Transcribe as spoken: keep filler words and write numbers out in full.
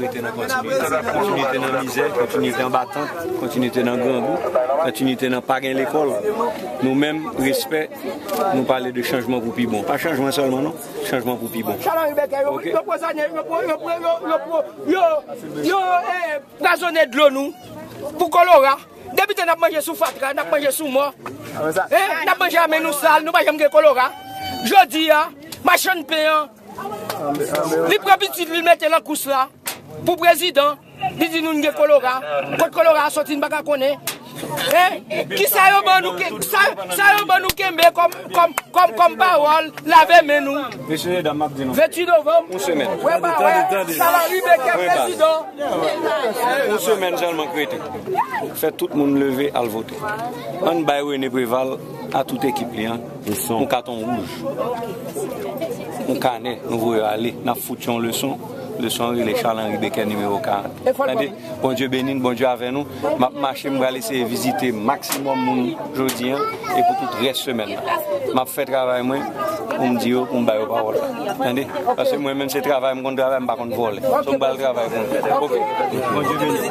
Kontinite nan kontinite, kontinite nan mizè, kontinite anba tant, kontinite nan grangou, kontinite nan pa gen lekòl. Nou menm, respè, nou pale de chanjman pou pi bon. Pa chanjman sèlman, non, chanjman pou pi bon. Chalan Ribeke, yo, Ok. yo pwazone, yo pwa-, yo pwa-, yo pwa-, yo, yo, yo, eh, pwazone dlo nou pou kolera. Depi tan n ap manje sou fatra, n ap manje sou mò. Eh, n ap manje a men nou sal, nou pa janm gen kolera. Jodi a, machann pen an, li pran pitit li, l mete nan kous la pou prezidan. Li di nou n gen kolera. Kot kolera a soti, n pa ka konnen. Eh, kisa yo ban nou ke-, sa, sa yo ban nou kenbe kòm, kòm, kòm, kòm pawòl, lave men nou. Mesye, medam, m ap di nou. Venntuit novanm. Yon semèn. Wè pa wè, Chalan Ribeke prezidan. Yon semèn sèlman k rete. Fè tout moun leve al vote. Ann bay René Préval a tout ekip li an yon katon wouj, yon kanè, nou voye yo ale. N ap fout yon leson. Leson an rele Charles Henri Becker nimewo karant. Tande, Bondye beni n, Bondye avè nou. M ap mache, m pral eseye vizite maksimòm moun jodi an e pou tout rès semèn nan. M ap fè travay mwen pou m di yo, pou m ba yo pawòl la. Tande? Paske mwen menm se travay, m konn travay, m pa konn vòlè. So m pral travay pou mwen. Ok. Bondye beni.